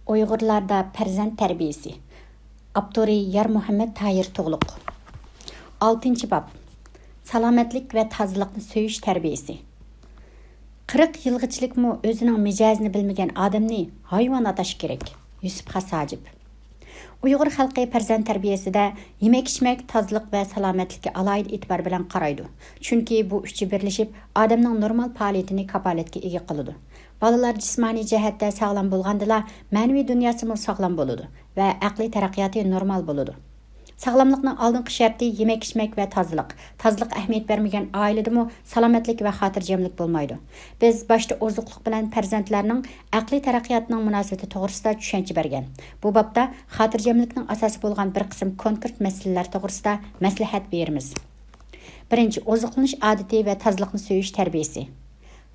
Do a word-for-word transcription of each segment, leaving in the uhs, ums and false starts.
ئۇيغۇرلاردا پەرزەنت تەربىيىسى. ئاپتورى يارمۇھەممەت تاھىر تۇغلۇق. ئالتىنچى باب. سالامەتلىك ۋە تازىلىقنى سۆيۈش تەربىيىسى. قىرىق يىلغىچىلىكمۇ ئۆزىنىڭ مىجەزىنى بىلمىگەن ئادەمنى ھايۋان ئاتاش كېرەك. يۈسۈپ خاس ھاجىپ. ئۇيغۇر خەلقى پەرزەنت تەربىيەسىدە يېمەك-ئىچمەك، تازىلىق ۋە سالامەتلىككە ئالاھىدە ئېتىبار بىلەن قارايدۇ. چۈنكى بۇ ئۈچى بىرلىشىپ ئادەمنىڭ نورمال پائالىيىتىنى كاپالەتكە ئىگە قىلىدۇ. بالىلار جىسمانىي جەھەتتە ساغلام بولغاندىلا، مەنىۋى دۇنياسىمۇ ساغلام بولىدۇ ۋە ئەقلىي تەرەققىياتى نورمال بولىدۇ. ساغلاملىقنىڭ ئالدىنقى شەرتى يېمەك-ئىچمەك ۋە تازىلىق. تازىلىققا ئەھمىيەت بەرمىگەن ئائىلىدىمۇ سالامەتلىك ۋە خاتىرجەملىك بولمايدۇ. بىز باشتا ئوزۇقلۇق بىلەن پەرزەنتلەرنىڭ ئەقلىي تەرەققىياتىنىڭ مۇناسىۋىتى توغرىسىدا چۈشەنچە بەرگەن. بۇ بابتا خاتىرجەملىكنىڭ ئاساسى بولغان بىر قىسىم كونكرېت مەسىلىلەر توغرىسىدا مەسلىھەت بېرىمىز. بىرىنچى، ئوزۇقلىنىش ئادىتى ۋە تازىلىقنى سۆيۈش تەربىيىسى.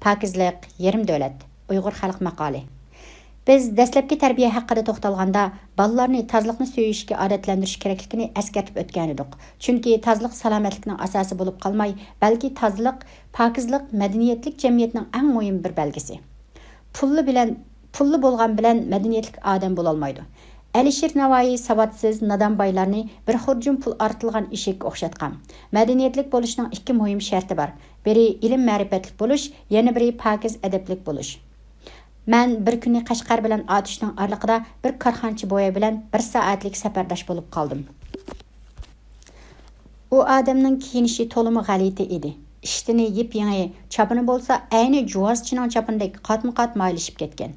پاكىزلىق، يېرىم دۆلەت، ئۇيغۇر خەلق ماقالى. بىز دەسلەپكى تەربىيە ھەققىدە توختالغاندا، بالىلارنى تازىلىقنى سۆيۈشكە ئادەتلەندۈرۈش كېرەكلىكىنى ئەسكەرتىپ ئۆتكەنىدۇق. چۈنكى تازىلىق سالامەتلىكنىڭ ئاساسى بولۇپ قالماي، بەلكى تازىلىق، پاكىزلىق مەدەنىيەتلىك جەمئىيەتنىڭ ئەڭ مۇھىم بىر بەلگىسى. پۇللا بىلەن، پۇللا بولغان بىلەن مەدەنىيەتلىك ئادەم بولالمايدۇ. ئەلىشىر ناۋايى ساۋاتسىز، نادان بايلارنى بىر خۇرجۇن پۇل ئارتىلغان ئېشەككە ئوخشاتقان. مەدەنىيەتلىك بولۇشنىڭ ئىككى مۇھىم شەرتى بار. بىرى ئىلىم-مەرىپەتلىك بولۇش، يەنە بىرى پاكىز ئەدەپلىك بولۇش. مەن بىر كۈنى قەشقەر بىلەن ئاتۇشنىڭ ئارىلىقىدا بىر كارخانىچى بوۋاي بىلەن بىر سائەتلىك سەپەرداش بولۇپ قالدىم. ئۇ ئادەمنىڭ كىيىنىشى تولىمۇ غەلىتە ئىدى. ئىشتىنى يېپيېڭى، چاپىنى بولسا ئەينى جۇۋازچىنىڭ چاپىنىدەك قاتمۇ قات مايلىشىپ كەتكەن.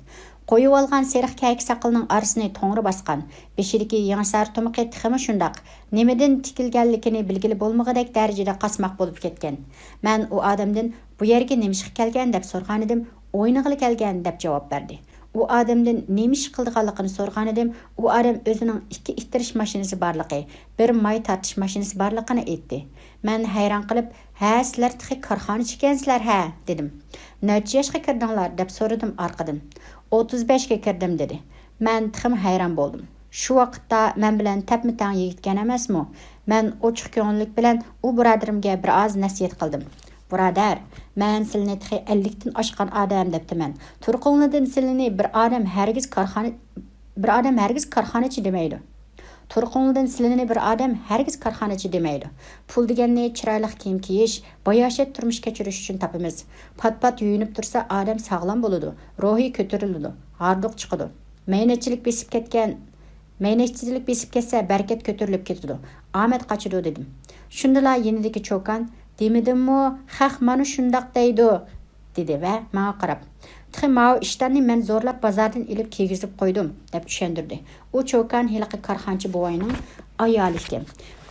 قويۇۋالغان سېرىق كەكە ساقىلىنىڭ ئارىسىنى توڭرا باسقان. بېشىدىكى يېڭىسار تۇمىقى تېخىمۇ شۇنداق. نېمىدىن تىكىلگەنلىكىنى بىلگىلى بولمىغۇدەك دەرىجىدە قاسماق بولۇپ كەتكەن. مەن ئۇ ئادەمدىن، «بۇ يەرگە نېمىشقا كەلگەن؟» دەپ سورىغانىدىم، «ئوينىغىلى كەلگەن» دەپ جاۋاب بەردى. ئۇ ئادەمدىن نېمە ئىش قىلىدىغانلىقىنى سورىغانىدىم، ئۇ ئادەم ئۆزىنىڭ ئىككى ئىتتىرىش ماشىنىسى بارلىقى، بىر ماي تارتىش ماشىنىسى بارلىقىنى ئېيتتى. مەن ھەيران قېلىپ، «ھە، سىلەر تېخى كارخانىچى ئىكەنسىلەر ھە؟» دېدىم. «نەچچە ياشقا كىردىڭلار؟» دەپ سورىدىم ئارقىدىن. «ئوتتۇز بەشكە كىردىم» دېدى. مەن تېخىمۇ ھەيران بولدۇم. شۇ ۋاقىتتا مەن بىلەن تەپمۇ تەڭ يىگىتكەن ئەمەسمۇ؟ مەن ئوچۇق كۆڭۈللۈك بىلەن ئۇ بۇرادىرىمگە بىر ئاز نەسىھەت قىلدىم. «بۇرادەر، مەن سىلىنى تېخى ئەللىكتىن ئاشقان ئادەم دەپتىمەن. تۇرقۇڭلاردىن سىلىنى بىر ئادەم ھەرگىز كارخانا، بىر ئادەم ھەرگىز كارخانىچى دېمەيدۇ. تۇرقۇڭلاردىن سىلىنى بىر ئادەم ھەرگىز كارخانىچى دېمەيدۇ. پۇل دېگەننى چىرايلىق كىيىم كىيىش، باياشات تۇرمۇش كەچۈرۈش ئۈچۈن تاپىمىز. پات-پات يۇيۇنۇپ تۇرسا ئادەم ساغلام بولىدۇ، روھى كۆتۈرۈلىدۇ، ھاردۇق چىقىدۇ. مەينەتچىلىك بېسىپ كەتكەن، مەينەتچىلىك بېسىپ كەتسە بەرىكەت كۆتۈرۈلۈپ كېتىدۇ، ئامەت قاچىدۇ» دېدىم. شۇندىلا يېنىدىكى چوكان، «دېمىدىممۇ، خەق مانا شۇنداق دەيدۇ» دېدى ۋە ماڭا قاراپ، «تېخى ماۋۇ ئىشتاننى مەن زورلاپ بازاردىن ئېلىپ كىيگۈزۈپ قويدۇم» دەپ چۈشەندۈردى. ئۇ چوكان ھېلىقى كارخانىچى بوۋاينىڭ ئايالى ئىكەن.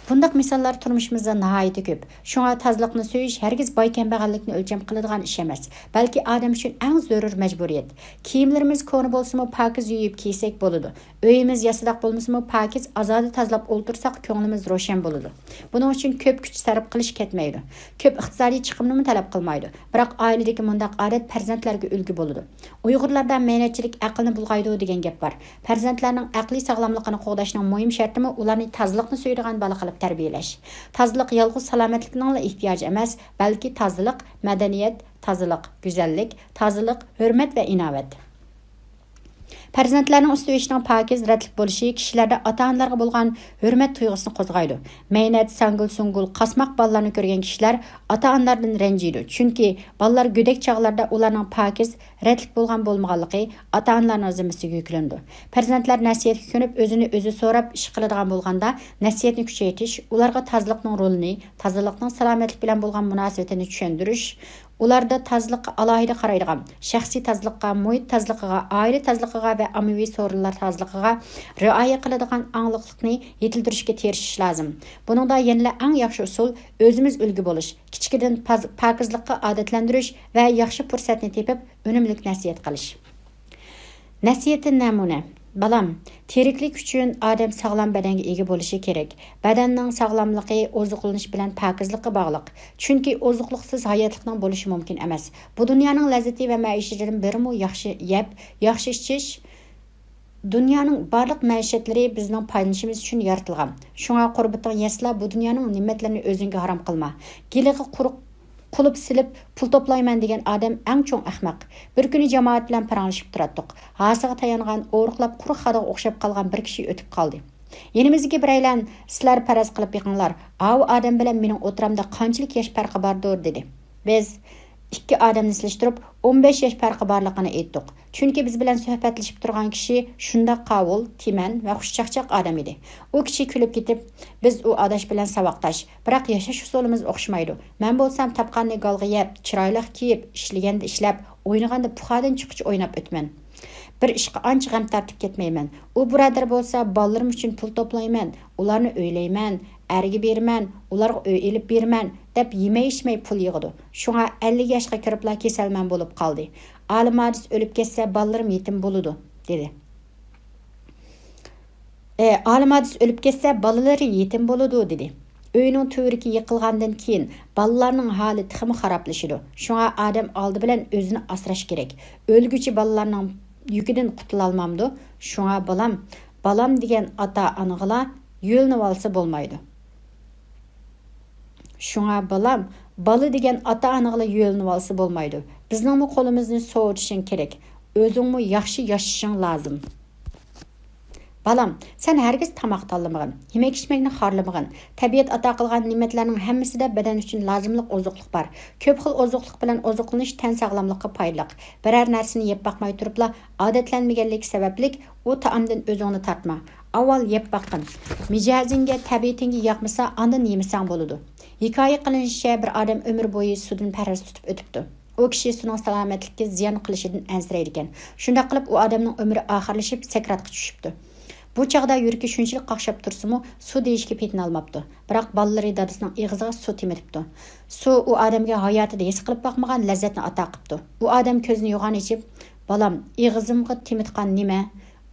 بۇنداق مىساللار تۇرمۇشىمىزدا ناھايىتى كۆپ. شۇڭا تازىلىقنى سۆيۈش ھەرگىز باي-كەمبەغەللىكنى ئۆلچەم قىلىدىغان ئىش ئەمەس، بەلكى ئادەم ئۈچۈن ئەڭ زۆرۈر مەجبۇرىيەت. كىيىملىرىمىز كونا بولسىمۇ، پاكىز يۇيۇپ كىيسەك بولىدۇ. ئۆيىمىز ياسىداق بولمىسىمۇ، پاكىز، ئازادە تازىلاپ ئولتۇرساق، كۆڭلىمىز روشەن بولىدۇ. بۇنىڭ ئۈچۈن كۆپ كۈچ سەرپ قىلىش كەتمەيدۇ. كۆپ ئىقتىسادىي چىقىمنىمۇ تەلەپ قىلمايدۇ. بىراق، ئائىلىدىكى مۇنداق ئادەت پەرزەنتلەرگە ئۈلگە بولىدۇ. ئۇيغۇرلاردا «مەينەتچىلىك ئەقىلنى بۇلغايدۇ» دېگەن گەپ بار. پەرزەنتلەرنىڭ ئەقلىي ساغلاملىقىنى قوغداشنىڭ مۇھىم شەرتىمۇ ئۇلارنى تازىلىقنى سۆيىدىغان بالا قىلىپ تەربىيەلەش. تازىلىق يالغۇز سالامەتلىكنىڭلا ئېھتىياجى ئەمەس، بەلكى تازىلىق، مەدەنىيەت، تازىلىق، گۈزەللىك، تازىلىق، ھۆرمەت ۋە ئىناۋەت. پەرزەنتلەرنىڭ ئۆسۈۋېشىنىڭ پاكىز، رەتلىك بولۇشى كىشىلەردە ئاتا-ئانىلارغا بولغان ھۆرمەت تۇيغۇسىنى قوزغايدۇ. مەينەت، ساڭگىل-سۇڭگىل، قاسماق بالىلارنى كۆرگەن كىشىلەر ئاتا-ئانىلاردىن رەنجىيدۇ، چۈنكى بالىلار گۆدەك چاغلاردا ئۇلارنىڭ پاكىز، رەتلىك بولغان بولمىغانلىقى ئاتا-ئانىلارنىڭ زىممىسىگە يۈكلىنىدۇ. پەرزەنتلەر نەسىھەتكە كۆنۈپ، ئۆزىنى ئۆزى سوراپ ئىش قىلىدىغان بولغاندا، نەسىھەتنى كۈچەيتىش، ئۇلارغا تازىلىقنىڭ رولىنى، تازىلىقنىڭ سالامەتلىك بىلەن بولغان مۇناسىۋىتىنى چۈشەندۈرۈش، ئۇلاردا تازىلىققا ئالاھىدە قارايدىغان، شەخسىي تازىلىققا، مۇھىت تازىلىقىغا، ئائىلە تازىلىقىغا ۋە ئاممىۋى سورۇنلار تازىلىقىغا رىئايە قىلىدىغان ئاڭلىقلىقنى يېتىلدۈرۈشكە تىرىشىش لازىم. بۇنىڭدا يەنىلا ئەڭ ياخشى ئۇسۇل، ئۆزىمىز ئۈلگە بولۇش، كىچىكىدىن پاز-، پاكىزلىققا ئادەتلەندۈرۈش ۋە ياخشى پۇرسەتنى تېپىپ، ئۈنۈملۈك نەسىھەت قىلىش. نەسىھەتتىن نەمۇنە. بالام، تىرىكلىك ئۈچۈن ئادەم ساغلام بەدەنگە ئىگە بولۇشى كېرەك. بەدەننىڭ ساغلاملىقى ئوزۇقلىنىش بىلەن پاكىزلىققا باغلىق. چۈنكى ئوزۇقلۇقسىز ھاياتلىقنىڭ بولۇشى مۇمكىن ئەمەس. بۇ دۇنيانىڭ لەززىتى ۋە مەئىشىدىن بىرىمۇ ياخشى يەپ، ياخشى ئىچىش. دۇنيانىڭ بارلىق مەئىشەتلىرى بىزنىڭ پايدىلىنىشىمىز ئۈچۈن يارىتىلغان. شۇڭا قۇربىتىڭ يەتسىلا، بۇ دۇنيانىڭ نېمەتلىرىنى ئۆزۈڭگە ھارام قىلما. گېلىغا قۇرۇق قۇلۇپ سېلىپ پۇل توپلايمەن دېگەن ئادەم ئەڭ چوڭ ئەخمەق. بىر كۈنى جامائەت بىلەن پاراڭلىشىپ تۇراتتۇق. ھاسىغا تايانغان، ئورۇقلاپ قۇرۇق خادىغا ئوخشاپ قالغان بىر كىشى ئۆتۈپ قالدى. يېنىمىزدىكى بىرەيلەن، سىلەر پەرەز قىلىپ بېقىڭلار، ئاۋۇ ئادەم بىلەن مېنىڭ ئوتتۇرامدا قانچىلىك ياش پەرقى باردۇر، دېدى. بىز ئىككى ئادەمنى سېلىشتۇرۇپ، ئون بەش ياش پەرقى بارلىقىنى ئېيتتۇق. چۈنكى بىز بىلەن سۆھبەتلىشىپ تۇرغان كىشى شۇنداق قاۋۇل، تىمەن ۋە خۇشچاقچاق ئادەم ئىدى. ئۇ كىشى كۈلۈپ كېتىپ، بىز ئۇ ئاداش بىلەن ساۋاقداش، بىراق ياشاش ئۇسۇلىمىز ئوخشىمايدۇ. مەن بولسام تاپقاننى گالغا يەپ، چىرايلىق كىيىپ، ئىشلىگەندە ئىشلەپ، ئوينىغاندا پۇخادىن چىققۇچە ئويناپ ئۆتىمەن. بىر ئىشقا ئانچە غەم تارتىپ كەتمەيمەن. ئۇ بۇرادەر بولسا، بالىلىرىم ئۈچۈن پۇل توپلايمەن، ئۇلارنى ئۆيلەيمەن، ئەرگە بېرىمەن، ئۇلارغا ئۆي ئېلىپ بېرىمەن، دەپ يېمەي ئىچمەي پۇل يىغىدۇ. شۇڭا ئەللىك ياشقا كىرىپلا كېسەلمەن بولۇپ قالدى. ئالىم ھادىس ئۆلۈپ كەتسە، بالىلىرىم يېتىم بولىدۇ، دېدى. ئالىم ھادىس ئۆلۈپ كەتسە، بالىلىرى يېتىم بولىدۇ، دېدى. ئۆينىڭ تۈۋرۈكى يىقىلغاندىن كېيىن، بالىلارنىڭ ھالى تېخىمۇ خارابلىشىدۇ. شۇڭا ئادەم ئالدى بىلەن ئۆزىنى ئاسراش كېرەك. ئۆلگۈچى بالىلارنىڭ يۈكىدىن قۇتۇلالمامدۇ؟ شۇڭا بالام، بالام دېگەن ئاتا-ئانىغىلا يۆلىنىۋالسا بولمايدۇ. شۇڭا بالام، بالا دېگەن ئاتا-ئانىغىلا يۆلىنىۋالسا بولمايدۇ. بىزنىڭمۇ قولىمىزنى سوۋۇتۇشۇڭ كېرەك. ئۆزۈڭمۇ ياخشى ياشىشىڭ لازىم. بالام، سەن ھەرگىز تاماق تاللىمىغىن، يېمەك-ئىچمەكنى خارلىمىغىن. تەبىئەت ئاتا قىلغان نېمەتلەرنىڭ ھەممىسىدە بەدەن ئۈچۈن لازىملىق ئوزۇقلۇق بار. كۆپ خىل ئوزۇقلۇق بىلەن ئوزۇقلىنىش تەن ساغلاملىققا پايدىلىق. بىرەر نەرسىنى يەپ باقماي تۇرۇپلا ئادەتلەنمىگەنلىكى سەۋەبلىك ئۇ تائامدىن ئۆزۈڭنى تارتما. ئاۋۋال يەپ باققىن. مىجەزىڭگە، تەبىئىتىڭگە ياقمىسا، ئاندىن يېمىسەڭ بولىدۇ. ھېكايە قىلىنىشىچە، بىر ئادەم ئۆمۈر بويى سۇدىن پەرھىز تۇتۇپ ئۆتۈپتۇ. ئۇ كىشى سۇنىڭ سالامەتلىككە زىيان قىلىشىدىن ئەنسىرەيدىكەن. شۇنداق قىلىپ، ئۇ ئادەمنىڭ ئۆمرى ئاخىرلىشىپ، سەكراتقا چۈشۈپتۇ. بۇ چاغدا يۈرىكى شۇنچىلىك قاقشاپ تۇرسىمۇ، سۇ دېيىشكە پېتىنالماپتۇ. بىراق بالىلىرى دادىسىنىڭ ئېغىزىغا سۇ تېمىتىپتۇ. سۇ ئۇ ئادەمگە ھاياتىدا ھېس قىلىپ باقمىغان لەززەتنى ئاتا قىپتۇ. ئۇ ئادەم كۆزىنى يوغان ئېچىپ، «بالام، ئېغىزىمغا تېمىتقان نېمە؟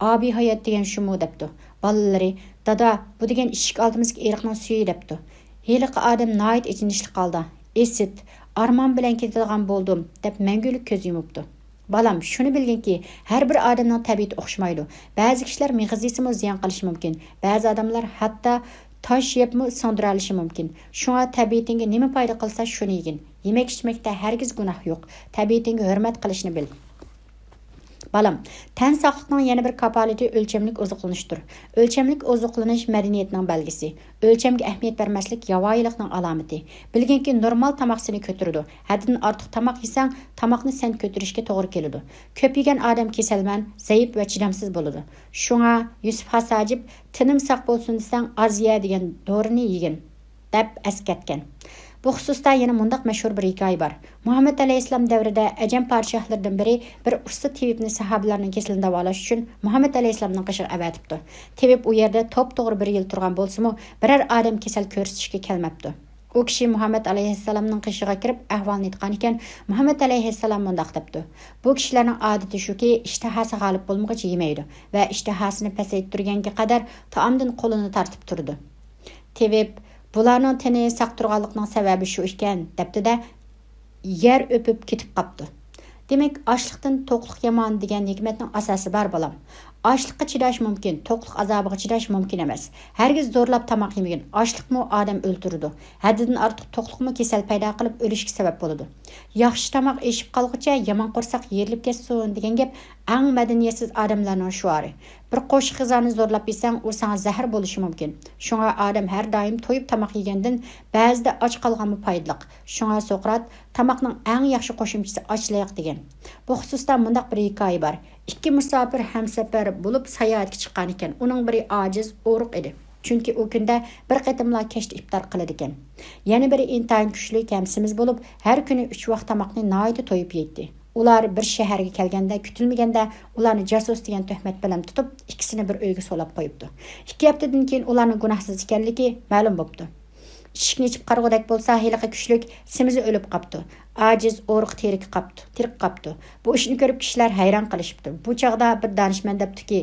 ئابىھايات دېگەن شۇمۇ؟» دەپتۇ. بالىلىرى، «دادا، بۇ دېگەن ئىشىك ئالدىمىزدىكى ئېرىقنىڭ سۈيى» دەپتۇ. ھېلىقى ئادەم ناھايىتى ئېچىنىشلىق ھالدا، «ئېسىت، ئارمان بىلەن كېتىدىغان بولدۇم» دەپ مەڭگۈلۈك كۆز يۇمۇپتۇ. بالام، شۇنى بىلگىنكى، ھەر بىر ئادەمنىڭ تەبىئىتى ئوخشىمايدۇ. بەزى كىشىلەر مېغىز يېسىمۇ زىيان قىلىشى مۇمكىن. بەزى ئادەملەر ھەتتا تاش يەپمۇ سىڭدۈرەلىشى مۇمكىن. شۇڭا تەبىئىتىڭگە نېمە پايدا قىلسا، شۇنى يېگىن. يېمەك-ئىچمەكتە ھەرگىز گۇناھ يوق. تەبىئىتىڭگە ھۆرمەت قىلىشنى بىل. بالام، تەن ساقلىقنىڭ يەنە بىر كاپالىتى ئۆلچەملىك ئوزۇقلىنىشتۇر. ئۆلچەملىك ئوزۇقلىنىش مەدەنىيەتنىڭ بەلگىسى. ئۆلچەمگە ئەھمىيەت بەرمەسلىك ياۋايىلىقنىڭ ئالامىتى. بىلگىنكى، نورمال تاماق سېنى كۆتۈرىدۇ. ھەددىدىن ئارتۇق تاماق يېسەڭ، تاماقنى سەن كۆتۈرۈشكە توغرا كېلىدۇ. كۆپ يېگەن ئادەم كېسەلمەن، زەئىپ ۋە چىدامسىز بولىدۇ. شۇڭا يۈسۈپ خاس ھاجىپ، «تېنىم ساق بولسۇن دېسەڭ، ئاز يە دېگەن دورىنى يېگىن» دەپ ئەسكەرتكەن. بۇ خۇسۇستا يەنە مۇنداق مەشھۇر بىر ھېكايە بار. مۇھەممەد ئەلەيھىسسالام دەۋرىدە ئەجەم پادىشاھلىرىدىن بىرى بىر ئۇستا تېۋىپنى ساھابىلەرنىڭ كېسىلىنى داۋالاش ئۈچۈن مۇھەممەد ئەلەيھىسسالامنىڭ قېشىغا ئەۋەتىپتۇ. تېۋىپ ئۇ يەردە توپتوغرا بىر يىل تۇرغان بولسىمۇ، بىرەر ئادەم كېسەل كۆرسىتىشكە كەلمەپتۇ. ئۇ كىشى مۇھەممەد ئەلەيھىسسالامنىڭ قېشىغا كىرىپ، ئەھۋالىنى ئېيتقانىكەن، مۇھەممەد ئەلەيھىسسالام مۇنداق دەپتۇ: «بۇ كىشىلەرنىڭ ئادىتى شۇكى، ئىشتىھاسى غالىب بولمىغۇچە يېمەيدۇ ۋە ئىشتىھاسىنى پەسەيتتۈرگەنگە قەدەر تائامدىن قولىنى تارتىپ تۇرىدۇ.» تېۋىپ، «بۇلارنىڭ تېنى ساق تۇرغانلىقنىڭ سەۋەبى شۇ ئىكەن» دەپتۇ-دە، يەر ئۆپۈپ كېتىپ قاپتۇ. دېمەك، «ئاچلىقتىن توقلۇق يامان» دېگەن ھېكمەتنىڭ ئاساسى بار، بالام. ئاچلىققا چىداش مۇمكىن، توقلۇق ئازابىغا چىداش مۇمكىن ئەمەس. ھەرگىز زورلاپ تاماق يېمىگىن. ئاچلىقمۇ ئادەم ئۆلتۈرىدۇ. ھەددىدىن ئارتۇق توقلۇقمۇ كېسەل پەيدا قىلىپ، ئۆلۈشكە سەۋەب بولىدۇ. «ياخشى تاماق ئېشىپ قالغۇچە، يامان قورساق يېرىلىپ كەتسۇن» دېگەن گەپ ئەڭ مەدەنىيەتسىز ئادەملەرنىڭ شوئارى. بىر قوشۇق غىزانى زورلاپ يېسەڭ، ئۇ ساڭا زەھەر بولۇشى مۇمكىن. شۇڭا ئادەم ھەر دائىم تويۇپ تاماق يېگەندىن بەزىدە ئاچ قالغانمۇ پايدىلىق. شۇڭا سوقرات، «تاماقنىڭ ئەڭ ياخشى قوشۇمچىسى ئاچلىق» دېگەن. بۇ خۇسۇستا مۇنداق بىر ھېكايە بار. ئىككى مۇساپىر ھەمسەپەر بولۇپ ساياھەتكە چىققانىكەن. ئۇنىڭ بىرى ئاجىز، ئورۇق ئىدى. چۈنكى ئۇ كۈندە بىر قېتىملا كەچتە ئىپتار قىلىدىكەن. يەنە بىرى ئىنتايىن كۈچلۈك ھەم سېمىز بولۇپ، ھەر كۈنى ئۈچ ۋاق تاماقنى ناھايىتى تويۇپ يەيتتى. ئۇلار بىر شەھەرگە كەلگەندە، كۈتۈلمىگەندە ئۇلارنى جاسۇس دېگەن تۆھمەت بىلەن تۇتۇپ، ئىككىسىنى بىر ئۆيگە سولاپ قويۇپتۇ. ئىككى ھەپتىدىن كېيىن ئۇلارنىڭ گۇناھسىز ئىكەنلىكى مەلۇم بوپتۇ. ئىشىكنى ئېچىپ قارىغۇدەك بولسا، ھېلىقى كۈچلۈك سېمىزى ئۆلۈپ قاپتۇ. ئاجىز، ئورۇق تېرىكى قاپتۇ، تېرىقى قاپتۇ. بۇ ئىشنى كۆرۈپ كىشىلەر ھەيران قېلىشىپتۇ. بۇ چاغدا بىر دانىشمەن دەپتۇكى،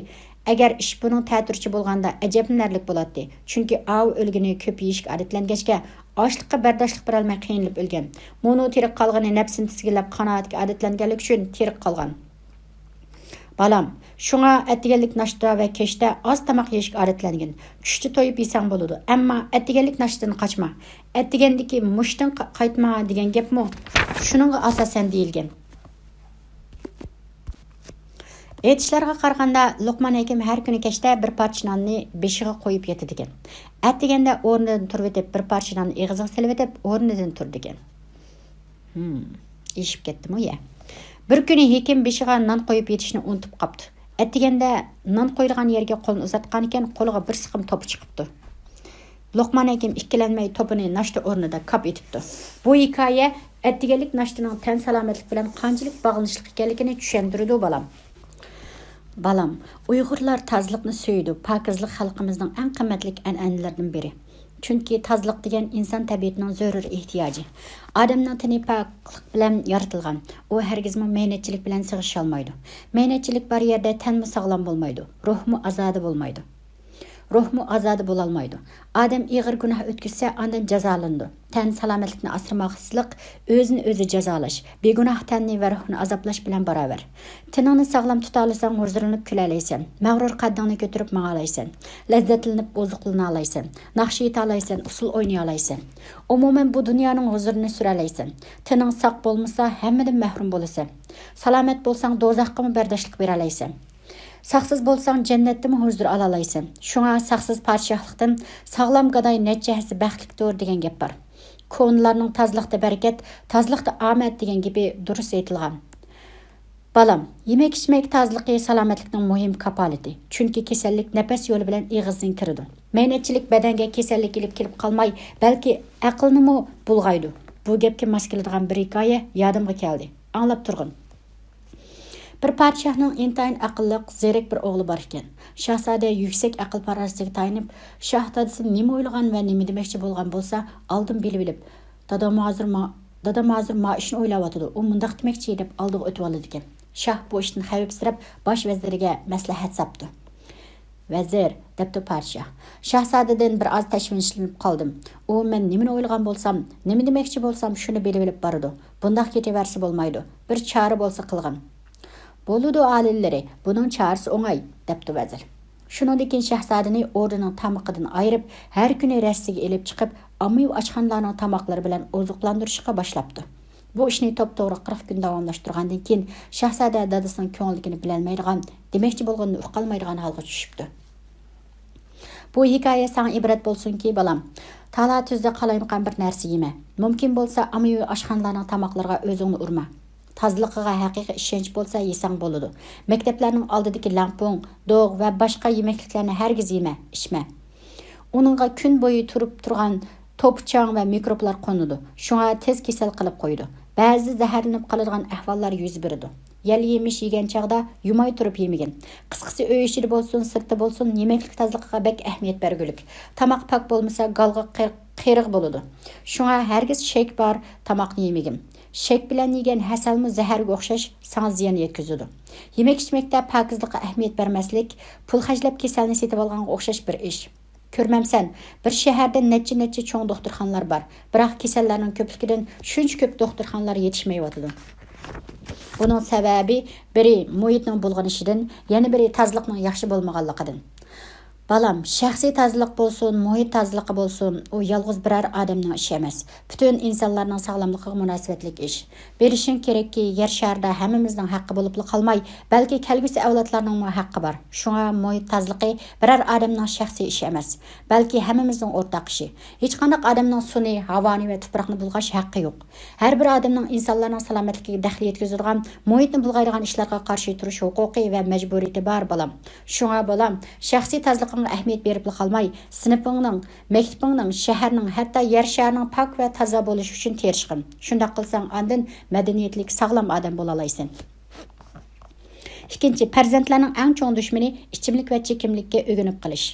«ئەگەر ئىش بۇنىڭ تەتۈرىچە بولغاندا ئەجەبمۇ نەرلىك بولاتتى. چۈنكى ئاۋۇ ئۆلگىنى كۆپ يېيىشكە ئادەتلەنگەچكە، ئاچلىققا بەرداشلىق بېرەلمەي قىينىلىپ ئۆلگەن. مۇنۇ تېرىك قالغىنى نەپسىنى تىزگىنلەپ قانائەتكە ئادەتلەنگەنلىكى ئۈچۈن تېرىق قالغان.» بالام، شۇڭا ئەتىگەنلىك ناشتا ۋە كەچتە ئاز تاماق يېيىشكە ئادەتلەنگىن. چۈشتە تويۇپ يېسەڭ بولىدۇ، ئەمما ئەتىگەنلىك ناشتىدىن قاچما. ئەتىگەندىكى مۇشتىن ق-، قايتما دېگەن گەپمۇ شۇنىڭغا ئاساسەن دېيىلگەن. ئېيتىشلارغا قارىغاندا، لوقمان ھەكىم ھەر كۈنى كەچتە بىر پارچە ناننى بېشىغا قويۇپ ياتىدىكەن. ئەتىگەندە ئورنىدىن تۇرۇۋېتىپ، بىر پارچە ناننى ئېغىزىغا سېلىۋېتىپ، ئورنىدىن تۇرىدىكەن. ھىم، ئېشىپ كەتتىمۇ يە. بىر كۈنى ھېكىم بېشىغا نان قويۇپ يېتىشنى ئۇنتۇپ قاپتۇ. ئەتىگەندە نان قويۇلغان يەرگە قولىنى ئۇزاتقانىكەن، قولىغا بىر سىقىم توپا چىقىپتۇ. لوقمان ھەكىم ئىككىلەنمەي توپىنى ناشتا ئورنىدا كاپ ئېتىپتۇ. بۇ ھېكايە ئەتىگەنلىك ناشتىنىڭ تەن سالامەتلىك بىلەن قانچىلىك باغلىنىشلىق ئىكەنلىكىنى چۈشەندۈرىدۇ، بالام. بالام، ئۇيغۇرلار تازىلىقنى سۆيىدۇ. پاكىزلىق خەلقىمىزنىڭ ئەڭ قىممەتلىك ئەنئەنىلىرىدىن بىرى. چۈنكى تازىلىق دېگەن ئىنسان تەبىئىتىنىڭ زۆرۈر ئېھتىياجى. ئادەمنىڭ تېنى پاكلىق بىلەن يارىتىلغان. ئۇ ھەرگىزمۇ مەينەتچىلىك بىلەن سىغىشالمايدۇ. مەينەتچىلىك بار يەردە تەنمۇ ساغلام بولمايدۇ، روھمۇ ئازادە بولمايدۇ. روھمۇ ئازادە بولالمايدۇ. ئادەم ئېغىر گۇناھ ئۆتكۈزسە، ئاندىن جازالىنىدۇ. تەن سالامەتلىكنى ئاسرىماسلىق ئۆزىنى ئۆزى جازالاش، بىگۇناھ تەننى ۋە روھنى ئازابلاش بىلەن باراۋەر. تېنىڭنى ساغلام تۇتالىساڭ، ھۇزۇرلىنىپ كۈلەلەيسەن. مەغرۇر قەددىڭنى كۆتۈرۈپ ماڭالايسەن. لەززەتلىنىپ ئوزۇقلىنالايسەن. ناخشا ئېيتالايسەن، ئۇسسۇل ئوينىيالايسەن. ئومۇمەن، بۇ دۇنيانىڭ ھۇزۇرىنى سۈرەلەيسەن. تېنىڭ ساق بولمىسا، ھەممىدىن مەھرۇم بولىسەن. سالامەت بولساڭ، دوزاخقىمۇ بەرداشلىق بېرەلەيسەن. ساقسىز بولساڭ، جەننەتتىمۇ ھۇزۇر ئالالايسەن. شۇڭا ساقسىز پادىشاھلىقتىن ساغلام گاداي نەچچە ھەسسە بەختلىكتۇر دېگەن گەپ بار. كونىلارنىڭ تازىلىقتا بەرىكەت، تازىلىقتا ئامەت دېگەن گېپى دۇرۇس ئېيتىلغان. بالام، يېمەك-ئىچمەك تازىلىقى سالامەتلىكنىڭ مۇھىم كاپالىتى. چۈنكى كېسەللىك نەپەس يولى بىلەن ئېغىزدىن كىرىدۇ. مەينەتچىلىك بەدەنگە كېسەللىك ئېلىپ كېلىپ قالماي، بەلكى ئەقىلنىمۇ بۇلغايدۇ. بۇ گەپكە ماس كېلىدىغان بىر ھېكايە يادىمغا كەلدى. ئاڭلاپ تۇرغىن. بىر پادىشاھنىڭ ئىنتايىن ئەقىللىق، زېرەك بىر ئوغلى بار ئىكەن. شاھزادە يۈكسەك ئەقىل-پاراسىتىگە تايىنىپ، شاھ دادىسى نېمە ئويلىغان ۋە نېمە دېمەكچى بولغان بولسا، ئالدىن بىلىۋېلىپ، دادام ھازىر ما-، دادام ھازىر ما ئىشنى ئويلاۋاتىدۇ، ئۇ مۇنداق دېمەكچى، دەپ ئالدىغا ئۆتۈۋالىدىكەن. شاھ بۇ ئىشتىن خەۋپسىرەپ، باش ۋەزىرىگە مەسلىھەت ساپتۇ. ۋەزىر، دەپتۇ پادىشاھ، شاھزادىدىن بىر ئاز تەشۋىشلىنىپ قالدىم. ئۇ مەن نېمىنى ئويلىغان بولسام، نېمە دېمەكچى بولسام، شۇنى بىلىۋېلىپ بارىدۇ. بۇنداق كېتىۋەرسە بولمايدۇ. بىر چارە بولسا قىلغىن. بولىدۇ، ئالىيلىرى، بۇنىڭ چارىسى ئوڭاي، دەپتۇ ۋەزىر. شۇنىڭدىن كېيىن شاھزادىنى ئوردىنىڭ تامىقىدىن ئايرىپ، ھەر كۈنى رەستىگە ئېلىپ چىقىپ، ئاممىۋى ئاشخانىلارنىڭ تاماقلىرى بىلەن ئوزۇقلاندۇرۇشقا باشلاپتۇ. بۇ ئىشنى توپتوغرا قىرىق كۈن داۋاملاشتۇرغاندىن كېيىن، شاھزادە دادىسىنىڭ كۆڭلىدىكىنى بىلەلمەيدىغان، دېمەكچى بولغىنىنى ئۇقالمايدىغان ھالغا چۈشۈپتۇ. بۇ ھېكايە ساڭا ئىبرەت بولسۇنكى، بالام، تالا تۈزدە قالايمىقان بىر نەرسە يېمە. مۇمكىن بولسا، ئاممىۋى ئاشخانىلارنىڭ تاماقلىرىغا ئۆزۈڭنى ئۇرما. تازىلىقىغا ھەقىقىي ئىشەنچ بولسا، يېسەڭ بولىدۇ. مەكتەپلەرنىڭ ئالدىدىكى لەڭپۇڭ، دوغ ۋە باشقا يېمەكلىكلەرنى ھەرگىز يېمە، ئىچمە. ئۇنىڭغا كۈن بويى تۇرۇپ تۇرغان توپا-چاڭ ۋە مىكروبلار قونىدۇ. شۇڭا تېز كېسەل قىلىپ قويىدۇ. بەزىدە زەھەرلىنىپ قالىدىغان ئەھۋاللار يۈز بېرىدۇ. يەل يېمىش يېگەن چاغدا يۇماي تۇرۇپ يېمىگىن. قىسقىسى، ئۆي ئىچىدە بولسۇن، سىرتتا بولسۇن، يېمەكلىك تازىلىقىغا بەك ئەھمىيەت بەرگۈلۈك. تاماق پاك بولمىسا، گالغا قېر-، قېرىغ بولىدۇ. شۇڭا ھەرگىز شەك بار تاماقنى يېمىگىن. شەك بىلەن يېگەن ھەسەلمۇ زەھەرگە ئوخشاش، ساڭا زىيان يەتكۈزىدۇ. يېمەك-ئىچمەكتە پاكىزلىققا ئەھمىيەت بەرمەسلىك، پۇل خەجلەپ كېسەلنى سېتىۋالغانغا ئوخشاش بىر ئىش. كۆرمەمسەن، بىر شەھەردە نەچچە-نەچچە چوڭ دوختۇرخانىلار بار، بىراق كېسەللەرنىڭ كۆپلۈكىدىن شۇنچە كۆپ دوختۇرخانىلار يېتىشمەيۋاتىدۇ. بۇنىڭ سەۋەبى بىرى مۇھىتنىڭ بۇلغىنىشىدىن، يەنە بىرى تازىلىقنىڭ ياخشى بولمىغانلىقىدىن. بالام، شەخسىي تازىلىق بولسۇن، مۇھىت تازىلىقى بولسۇن، ئۇ يالغۇز بىرەر ئادەمنىڭ ئىشى ئەمەس. پۈتۈن ئىنسانلارنىڭ ساغلاملىقىغا مۇناسىۋەتلىك ئىش. بىلىشىڭ كېرەككى، يەر شارىدا ھەممىمىزنىڭ ھەققى بولۇپلا قالماي، بەلكى كەلگۈسى ئەۋلادلارنىڭمۇ ھەققى بار. شۇڭا مۇھىت تازىلىقى بىرەر ئادەمنىڭ شەخسىي ئىشى ئەمەس، بەلكى ھەممىمىزنىڭ ئورتاق ئىشى. ھېچقانداق ئادەمنىڭ سۇنى، ھاۋانى ۋە تۇپراقنى بۇلغاش ھەققى يوق. ھەر بىر ئادەمنىڭ ئىنسانلارنىڭ سالامەتلىكىگە دەخلى يەتكۈزىدىغان، مۇھىتنى بۇلغايدىغان ئىشلارغا قارشى تۇرۇش ھوقۇقى ۋە مەجبۇرىيىتى بار، بالام. شۇڭا، بالام، شەخسىي تازىلىقىڭغا ئەھمىيەت بېرىپلا قالماي، سىنىپىڭنىڭ، مەكتىپىڭنىڭ، شەھەرنىڭ، ھەتتا يەر شارىنىڭ پاك ۋە تازا بولۇشى ئۈچۈن تىرىشقىن. شۇنداق قىلساڭ، ئاندىن مەدەنىيەتلىك، ساغلام ئادەم بولالايسەن. ئىككىنچى، پەرزەنتلەرنىڭ ئەڭ چوڭ دۈشمىنى ئىچىملىك ۋە چېكىملىككە ئۆگىنىپ قېلىش.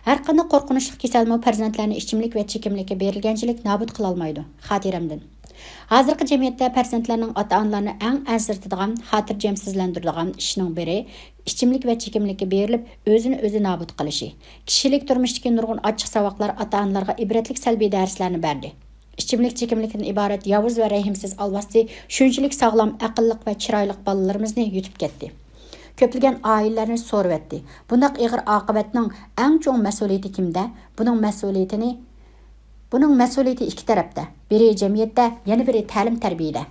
ھەرقانداق قورقۇنچلۇق كېسەلمۇ پەرزەنتلەرنى ئىچىملىك ۋە چېكىملىككە بېرىلگەنچىلىك نابۇت قىلالمايدۇ. خاتىرەمدىن. ھازىرقى جەمئىيەتتە پەرزەنتلەرنىڭ ئاتا-ئانىلارنى ئەڭ ئەنسىرىتىدىغان، خاتىرجەمسىزلەندۈرىدىغان ئىشنىڭ بىرى ئىچىملىك ۋە چېكىملىككە بېرىلىپ، ئۆزىنى ئۆزى نابۇت قىلىشى. كىشىلىك تۇرمۇشتىكى نۇرغۇن ئاچچىق ساۋاقلار ئاتا-ئانىلارغا ئىبرەتلىك سەلبىي دەرسلەرنى بەردى. ئىچىملىك چېكىملىكتىن ئىبارەت ياۋۇز ۋە رەھىمسىز ئالۋاستى شۇنچىلىك ساغلام، ئەقىللىق ۋە چىرايلىق بالىلىرىمىزنى يۇتۇپ كەتتى. كۆپلىگەن ئائىلىلەرنى سورۇۋەتتى. بۇنداق ئېغىر ئاقىۋەتنىڭ ئەڭ چوڭ مەسئۇلىيىتى كىمدە؟ بۇنىڭ مەسئۇلىيىتىنى، بۇنىڭ مەسئۇلىيىتى ئىككى تەرەپتە، بىرى جەمئىيەتتە، يەنە بىرى تەلىم-تەربىيەدە.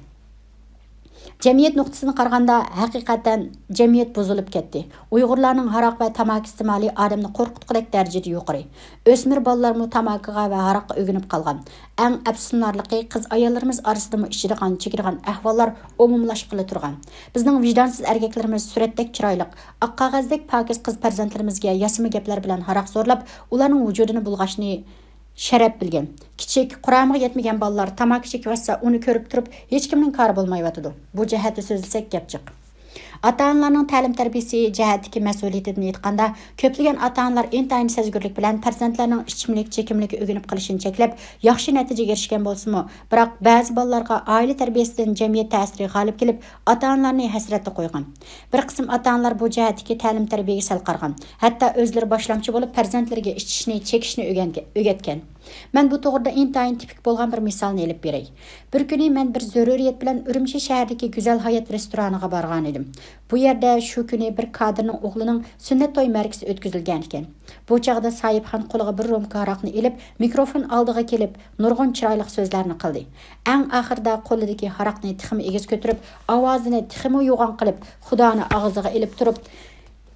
جەمئىيەت نۇقتىسىدىن قارىغاندا، ھەقىقەتەن جەمئىيەت بۇزۇلۇپ كەتتى. ئۇيغۇرلارنىڭ ھاراق ۋە تاماكا ئىستېمالى ئادەمنى قورقۇتقۇدەك دەرىجىدە يۇقىرى. ئۆسمۈر بالىلارمۇ تاماكىغا ۋە ھاراققا ئۆگىنىپ قالغان. ئەڭ ئەپسۇسلىنارلىقى، قىز-ئاياللىرىمىز ئارىسىدىمۇ ئىچىدىغان، چېكىدىغان ئەھۋاللار ئومۇملاشقىلى تۇرغان. بىزنىڭ ۋىجدانسىز ئەركەكلىرىمىز سۈرەتتەك چىرايلىق، ئاق قەغەزدەك پاكىز قىز پەرزەنتلىرىمىزگە ياسىما گەپلەر بىلەن ھاراق زورلاپ، ئۇلارنىڭ ۋۇجۇدىنى بۇلغاشنى شەرەپ بىلگەن. كىچىك، قۇرامىغا يەتمىگەن بالىلار تاماكا چېكىۋاتسا، ئۇنى كۆرۈپ تۇرۇپ، ھېچكىمنىڭ كارى بولمايۋاتىدۇ. بۇ جەھەتتە سۆزلىسەك، گەپ جىق. ئاتا-ئانىلارنىڭ تەلىم-تەربىيىسى جەھەتتىكى مەسئۇلىيىتىدىن ئېيتقاندا، كۆپلىگەن ئاتا-ئانىلار ئىنتايىن سەزگۈرلۈك بىلەن پەرزەنتلەرنىڭ ئىچىملىك، چېكىملىككە ئۆگىنىپ قېلىشىنى چەكلەپ، ياخشى نەتىجىگە ئېرىشكەن بولسىمۇ، بىراق بەزى بالىلارغا ئائىلە تەربىيەسىدىن جەمئىيەت تەسىرى غالىب كېلىپ، ئاتا-ئانىلارنى ھەسرەتتە قويغان. بىر قىسىم ئاتا-ئانىلار بۇ جەھەتتىكى تەلىم-تەربىيەگە سەل قارىغان، ھەتتا ئۆزلىرى باشلامچى بولۇپ، پەرزەنتلىرىگە ئىچىشنى، چېكىشنى ئۆگەنگە-، ئۆگەتكەن. مەن بۇ توغرىدا ئىنتايىن تىپىك بولغان بىر مىسالنى ئېلىپ بېرەي. بىر كۈنى مەن بىر زۆرۈرىيەت بىلەن ئۈرۈمچى شەھىرىدىكى گۈزەل ھايات رېستورانىغا بارغانىدىم. بۇ يەردە شۇ كۈنى بىر كادىرنىڭ ئوغلىنىڭ سۈننەت توي مەرىكىسى ئۆتكۈزۈلگەنىكەن. بۇ چاغدا ساھىبخان قولىغا بىر رومكا ھاراقنى ئېلىپ، مىكروفون ئالدىغا كېلىپ، نۇرغۇن چىرايلىق سۆزلەرنى قىلدى. ئەڭ ئاخىرىدا قولىدىكى ھاراقنى تېخىمۇ ئېگىز كۆتۈرۈپ، ئاۋازىنى تېخىمۇ يوغان قىلىپ، خۇدانى ئاغزىغا ئېلىپ تۇرۇپ،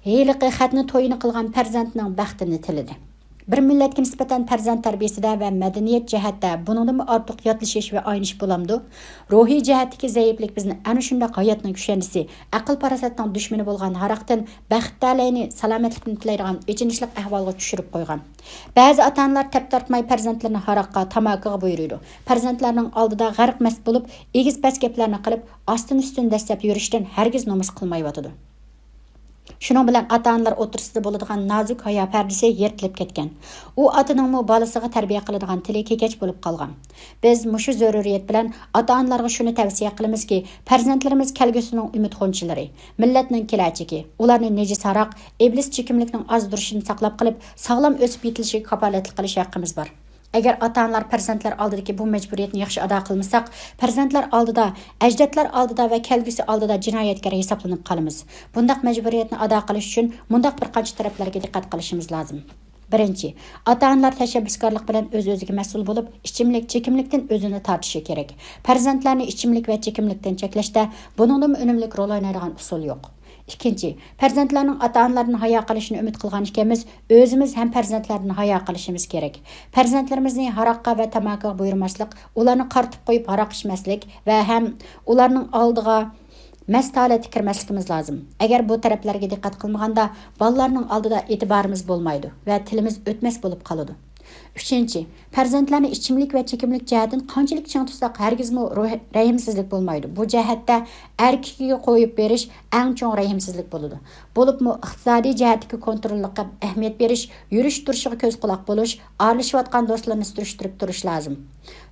ھېلىقى خەتنە تويىنى قىلغان پەرزەنتنىڭ بەختىنى تىلىدى. بىر مىللەتكە نىسبەتەن پەرزەنت تەربىيەسىدە ۋە مەدەنىيەت جەھەتتە بۇنىڭدىنمۇ ئارتۇق ياتلىشىش ۋە ئاينىش بولامدۇ؟ روھىي جەھەتتىكى زەئىپلىك بىزنى ئەنە شۇنداق ھاياتنىڭ كۈشەندىسى، ئەقىل-پاراسەتنىڭ دۈشمىنى بولغان ھاراقتىن بەخت تەلەينى، سالامەتلىكنى تىلەيدىغان ئېچىنىشلىق ئەھۋالغا چۈشۈرۈپ قويغان. بەزى ئاتا-ئانىلار تەپ تارتماي پەرزەنتلىرىنى ھاراققا، تاماكىغا بۇيرۇيدۇ. پەرزەنتلەرنىڭ ئالدىدا غەرق مەست بولۇپ، ئېگىز-پەس گەپلەرنى قىلىپ، ئاستىن-ئۈستۈن دەسسەپ يۈرۈشتىن ھەرگىز نومۇس قىلمايۋاتىدۇ. شۇنىڭ بىلەن ئاتا-ئانىلار ئوتتۇرىسىدا بولىدىغان نازۇك ھايا پەردىسى يىرتىلىپ كەتكەن. ئۇ ئاتىنىڭمۇ بالىسىغا تەربىيە قىلىدىغان تىلى كېكەچ بولۇپ قالغان. بىز مۇشۇ زۆرۈرىيەت بىلەن ئاتا-ئانىلارغا شۇنى تەۋسىيە قىلىمىزكى، پەرزەنتلىرىمىز كەلگۈسىنىڭ ئۈمىد غۇنچىلىرى، مىللەتنىڭ كېلەچىكى. ئۇلارنى نىجىس ھاراق، ئىبلىس چېكىملىكنىڭ ئازدۇرۇشىدىن ساقلاپ قېلىپ، ساغلام ئۆسۈپ يېتىلىشىگە كاپالەتلىك قىلىش ھەققىمىز بار. ئەگەر ئاتا-ئانىلار پەرزەنتلەر ئالدىدىكى بۇ مەجبۇرىيەتنى ياخشى ئادا قىلمىساق، پەرزەنتلەر ئالدىدا، ئەجدادلار ئالدىدا ۋە كەلگۈسى ئالدىدا جىنايەتكار ھېسابلىنىپ قالىمىز. بۇنداق مەجبۇرىيەتنى ئادا قىلىش ئۈچۈن مۇنداق بىر قانچە تەرەپلەرگە دىققەت قىلىشىمىز لازىم. بىرىنچى، ئاتا-ئانىلار تەشەببۇسكارلىق بىلەن ئۆز-ئۆزىگە مەسئۇل بولۇپ، ئىچىملىك، چېكىملىكتىن ئۆزىنى تارتىشى كېرەك. پەرزەنتلەرنى ئىچىملىك ۋە چېكىملىكتىن چەكلەشتە بۇنىڭدىنمۇ ئۈنۈملۈك رول ئوينايدىغان ئۇسۇل يوق. ئىككىنچى، پەرزەنتلەرنىڭ ئاتا-ئانىلاردىن ھايا قىلىشىنى ئۈمىد قىلغان ئىكەنمىز، ئۆزىمىز ھەم پەرزەنتلەردىن ھايا قىلىشىمىز كېرەك. پەرزەنتلىرىمىزنى ھاراققا ۋە تاماكىغا بۇيرۇماسلىق، ئۇلارنى قارىتىپ قويۇپ ھاراق ئىچمەسلىك ۋە ھەم ئۇلارنىڭ ئالدىغا مەست ھالەتتە كىرمەسلىكىمىز لازىم. ئەگەر بۇ تەرەپلەرگە دىققەت قىلمىغاندا، بالىلارنىڭ ئالدىدا ئېتىبارىمىز بولمايدۇ ۋە تىلىمىز ئۆتمەس بولۇپ قالىدۇ. ئۈچىنچى، پەرزەنتلەرنى ئىچىملىك ۋە چېكىملىك جەھەتتىن قانچىلىك چىڭ تۇتساق، ھەرگىزمۇ روھ-، رەھىمسىزلىك بولمايدۇ. بۇ جەھەتتە ئەركىگە قويۇپ بېرىش ئەڭ چوڭ رەھىمسىزلىك بولىدۇ. بولۇپمۇ ئىقتىسادىي جەھەتتىكى كونتروللۇققا ئەھمىيەت بېرىش، يۈرۈش-تۇرۇشىغا كۆز-قۇلاق بولۇش، ئارىلىشىۋاتقان دوستلىرىنى سۈرۈشتۈرۈپ تۇرۇش لازىم.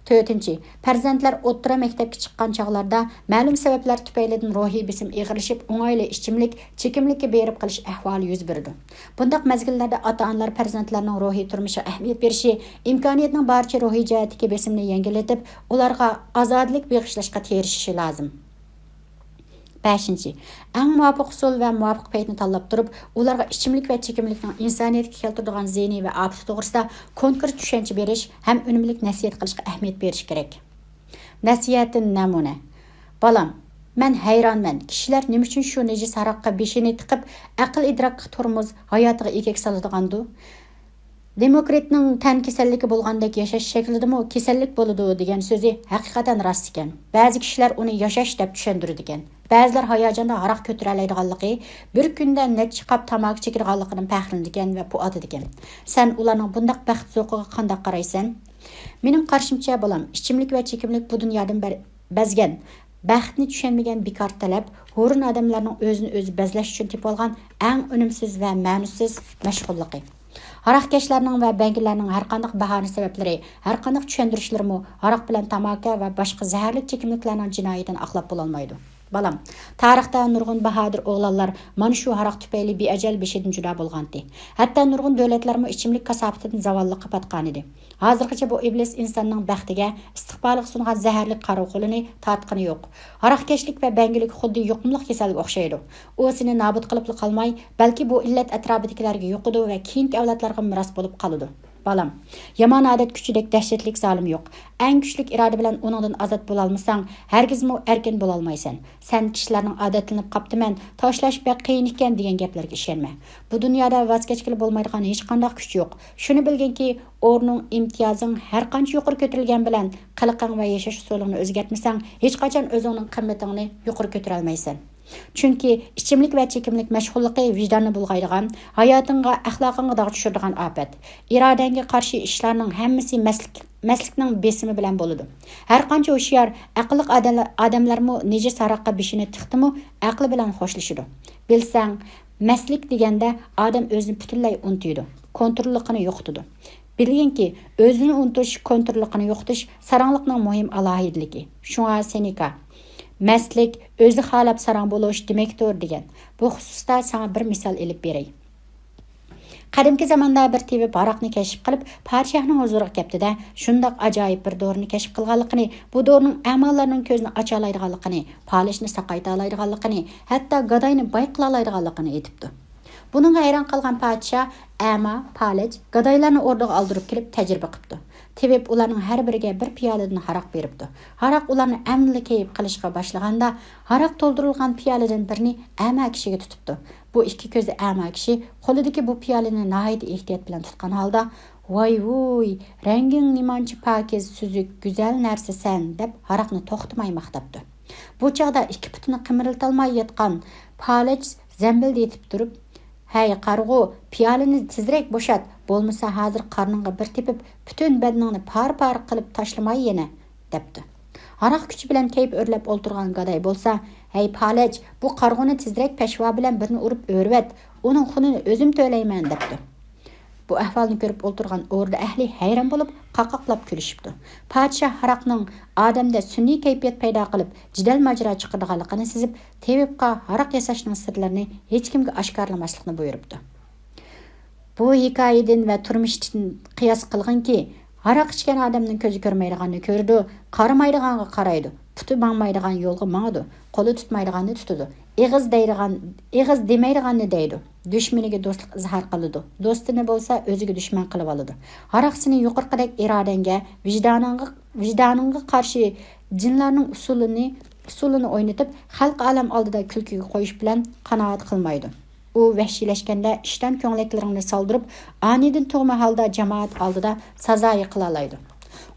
تۆتىنچى، پەرزەنتلەر ئوتتۇرا مەكتەپكە چىققان چاغلاردا مەلۇم سەۋەبلەر تۈپەيلىدىن روھىي بېسىم ئېغىرلىشىپ، ئوڭايلى ئىچىملىك، چېكىملىككە بېرىپ قېلىش ئەھۋالى يۈز بېرىدۇ. بۇنداق مەزگىللەردە ئاتا-ئانىلار پەرزەنتلەرنىڭ روھىي تۇرمۇشىغا ئەھمىيەت بېرىشى، ئىمكانىيەتنىڭ بارىچە روھىي جەھەتتىكى بېسىمنى يەڭگىللىتىپ، ئۇلارغا ئازادىلىك بېغىشلاشقا تىرىشىشى لازىم. بەشىنچى، ئەڭ مۇۋاپىق ئۇسۇل ۋە مۇۋاپىق پەيتنى تاللاپ تۇرۇپ، ئۇلارغا ئىچىملىك ۋە چېكىملىكنىڭ ئىنسانىيەتكە كەلتۈرىدىغان زىيىنى ۋە ئاپىتى توغرىسىدا كونكرېت چۈشەنچە بېرىش ھەم ئۈنۈملۈك نەسىھەت قىلىشقا ئەھمىيەت بېرىش كېرەك. نەسىھەتتىن نەمۇنە. بالام، مەن ھەيرانمەن، كىشىلەر نېمە ئۈچۈن شۇ نىجىس ھاراققا بېشىنى تىقىپ، ئەقىل-ئىدراكقا تورمۇز، ھاياتىغا ئېگەك سالىدىغاندۇ؟ دېموكرىتنىڭ تەن كېسەللىكى بولغاندەك ياشاش شەكلىدىمۇ كېسەللىك بولىدۇ دېگەن سۆزى ھەقىقەتەن راست ئىكەن. بەزى كىشىلەر ئۇنى ياشاش دەپ چۈشەندۈرىدىكەن. بەزىلەر ھاياجاندا ھاراق كۆتۈرەلەيدىغانلىقى، بىر كۈندە نەچچە قاپ تاماكا چېكىدىغانلىقىدىن پەخىرلىنىدىكەن ۋە پۇ ئاتىدىكەن. سەن ئۇلارنىڭ بۇنداق بەخت زوقىغا قانداق قارايسەن؟ مېنىڭ قارىشىمچە، بالام، ئىچىملىك ۋە چېكىملىك بۇ دۇنيادىن بەر-، بەزگەن، بەختنى چۈشەنمىگەن بىكار تەلەپ، ھۇرۇن ئادەملەرنىڭ ئۆزىنى ئۆزى بەزلەش ئۈچۈن تېپىۋالغان ئەڭ ئۈنۈمسىز ۋە مەنىسىز مەشغۇللۇقى. ھاراقكەشلەرنىڭ ۋە بەڭگىلەرنىڭ ھەرقانداق باھانە سەۋەبلىرى، ھەرقانداق چۈشەندۈرۈشلىرىمۇ ھاراق بىلەن تاماكا ۋە باشقا زەھەرلىك چېكىملىكلەرنىڭ جىنايىتىنى ئاقلاپ بولالمايدۇ. بالام، تارىختا نۇرغۇن باھادىر ئوغلانلار مانا شۇ ھاراق تۈپەيلى بىئەجەل بېشىدىن جۇدا بولغانتى. ھەتتا نۇرغۇن دۆلەتلەرمۇ ئىچىملىك كاساپىتىدىن زاۋاللىققا پاتقانىدى. ھازىرغىچە بۇ ئىبلىس ئىنساننىڭ بەختىگە، ئىستىقبالىغا سۇنغان زەھەرلىك قارا قولىنى تارتقىنى يوق. ھاراقكەشلىك ۋە بەڭگىلىك خۇددى يۇقۇملۇق كېسەلگە ئوخشايدۇ. ئۇ سېنى نابۇت قىلىپلا قالماي، بەلكى بۇ ئىللەت ئەتراپىدىكىلەرگە يۇقىدۇ ۋە كېيىنكى ئەۋلادلارغا مىراس بولۇپ قالىدۇ. بالام، يامان ئادەت كۈچىدەك دەھشەتلىك زالىم يوق. ئەڭ كۈچلۈك ئىرادە بىلەن ئۇنىڭدىن ئازاد بولالمىساڭ، ھەرگىزمۇ ئەركىن بولالمايسەن. سەن كىشىلەرنىڭ «ئادەتلىنىپ قاپتىمەن، تاشلاش بەك قىيىن ئىكەن» دېگەن گەپلەرگە ئىشەنمە. بۇ دۇنيادا ۋاز كەچكىلى بولمايدىغان ھېچقانداق كۈچ يوق. شۇنى بىلگىنكى، ئورنۇڭ، ئىمتىيازىڭ ھەرقانچە يۇقىرى كۆتۈرۈلگەن بىلەن، قىلىقىڭ ۋە ياشاش ئۇسۇلۇڭنى ئۆزگەرتمىسەڭ، ھېچقاچان ئۆزۈڭنىڭ قىممىتىڭنى يۇقىرى كۆتۈرەلمەيسەن. چۈنكى ئىچىملىك ۋە چېكىملىك مەشغۇللۇقى ۋىجداننى بۇلغايدىغان، ھاياتىڭغا، ئەخلاقىڭغا داغ چۈشۈرىدىغان ئاپەت. ئىرادەڭگە قارشى ئىشلارنىڭ ھەممىسى مەستلىك، مەستلىكنىڭ بېسىمى بىلەن بولىدۇ. ھەرقانچە ھوشيار، ئەقىللىق ئادەم-، ئادەملەرمۇ نىجىس ھاراققا بېشىنى تىقتىمۇ، ئەقلى بىلەن خوشلىشىدۇ. بىلسەڭ، مەستلىك دېگەندە ئادەم ئۆزىنى پۈتۈنلەي ئۇنتۇيدۇ، كونتروللۇقىنى يوقىتىدۇ. بىلگىنكى، ئۆزىنى ئۇنتۇش كونتروللۇقىنى يوقىتىش ساراڭلىقنىڭ مۇھىم ئالاھىدىلىكى. شۇڭا سېنېكا، «مەستلىك ئۆزى خالاپ ساراڭ بولۇش دېمەكتۇر» دېگەن. بۇ خۇسۇستا ساڭا بىر مىسال ئېلىپ بېرەي. قەدىمكى زاماندا بىر تېۋىپ ھاراقنى كەشىپ قىلىپ، پادىشاھنىڭ ھۇزۇرىغا كەپتۇ-دە، شۇنداق ئاجايىپ بىر دورىنى كەشىپ قىلغانلىقىنى، بۇ دورىنىڭ ئەمالارنىڭ كۆزىنى ئاچالايدىغانلىقىنى، پالەچنى ساقايتالايدىغانلىقىنى، ھەتتا گاداينى باي قىلالايدىغانلىقىنى ئېيتىپتۇ. بۇنىڭغا ھەيران قالغان پادىشاھ ئەما، پالەچ، گادايلارنى ئوردىغا ئالدۇرۇپ كېلىپ تەجرىبە قىپتۇ. تېۋىپ ئۇلارنىڭ ھەر بىرىگە بىر پىيالىدىن ھاراق بېرىپتۇ. ھاراق ئۇلارنى ئەمدىلا كەيپ قىلىشقا باشلىغاندا، ھاراق تولدۇرۇلغان پىيالىدىن بىرنى ئەما كىشىگە تۇتۇپتۇ. بۇ ئىككى كۆزى ئەما كىشى قولىدىكى بۇ پىيالىنى ناھايىتى ئېھتىيات بىلەن تۇتقان ھالدا، «ۋاي-ۋۇي، رەڭگىڭ نېمانچە پاكىز، سۈزۈك، گۈزەل نەرسىسەن» دەپ ھاراقنى توختىماي ماختاپتۇ. بۇ چاغدا ئىككى پۇتىنى قىمىرلىتالماي ياتقان پالەچ زەمبىلدە يېتىپ تۇرۇپ، «ھەي، قارىغۇ، پىيالىنى تېزرەك بوشات، بولمىسا ھازىر قارنىڭغا بىر تېپىپ، پۈتۈن بەدىنىڭنى پارە-پارە قىلىپ تاشلىماي يەنە» دەپتۇ. ھاراق كۈچى بىلەن كەيپ ئۆرلەپ ئولتۇرغان گاداي بولسا، «ھەي، پالەچ، بۇ قارىغۇنى تېزرەك پەشۋا بىلەن بىرنى ئۇرۇپ ئۆرۈۋەت، ئۇنىڭ خۇنىنى ئۆزۈم تۆلەيمەن» دەپتۇ. بۇ ئەھۋالنى كۆرۈپ ئولتۇرغان ئوردا ئەھلى ھەيران بولۇپ، قاقاقلاپ كۈلۈشۈپتۇ. پادىشاھ ھاراقنىڭ ئادەمدە سۈنئىي كەيپىيات پەيدا قىلىپ، جېدەل-ماجىرا چىقىرىدىغانلىقىنى سېزىپ، تېۋىپقا ھاراق ياساشنىڭ سىرلىرىنى ھېچكىمگە ئاشكارىلىماسلىقنى بۇيرۇپتۇ. بۇ ھېكايىدىن ۋە تۇرمۇشتىن قىياس قىلغىنكى، ھاراق ئىچكەن ئادەمنىڭ كۆزى كۆرمەيدىغاننى كۆرىدۇ، قارىمايدىغانغا قارايدۇ، پۇتى ماڭمايدىغان يولغا ماڭىدۇ، قولى تۇتمايدىغاننى تۇتىدۇ، ئېغىز دەيدىغان، ئېغىز دېمەيدىغاننى دەيدۇ، دۈشمىنىگە دوستلۇق ئىزھار قىلىدۇ، دوستىنى بولسا ئۆزىگە دۈشمەن قىلىۋالىدۇ. ھاراق سېنى يۇقىرىقىدەك ئىرادەڭگە، ۋىجدانىڭغا، ۋىجدانىڭغا قارشى جىنلارنىڭ ئۇسۇلىنى، ئۇسۇلىنى ئوينىتىپ، خەلقى ئالەم ئالدىدا كۈلكىگە قويۇش بىلەن قانائەت قىلمايدۇ. ئۇ ۋەھشىيلەشكەندە ئىشتان كۆڭلەكلىرىڭنى سالدۇرۇپ، ئانىدىن تۇغما ھالدا جامائەت ئالدىدا سازايى قىلالايدۇ.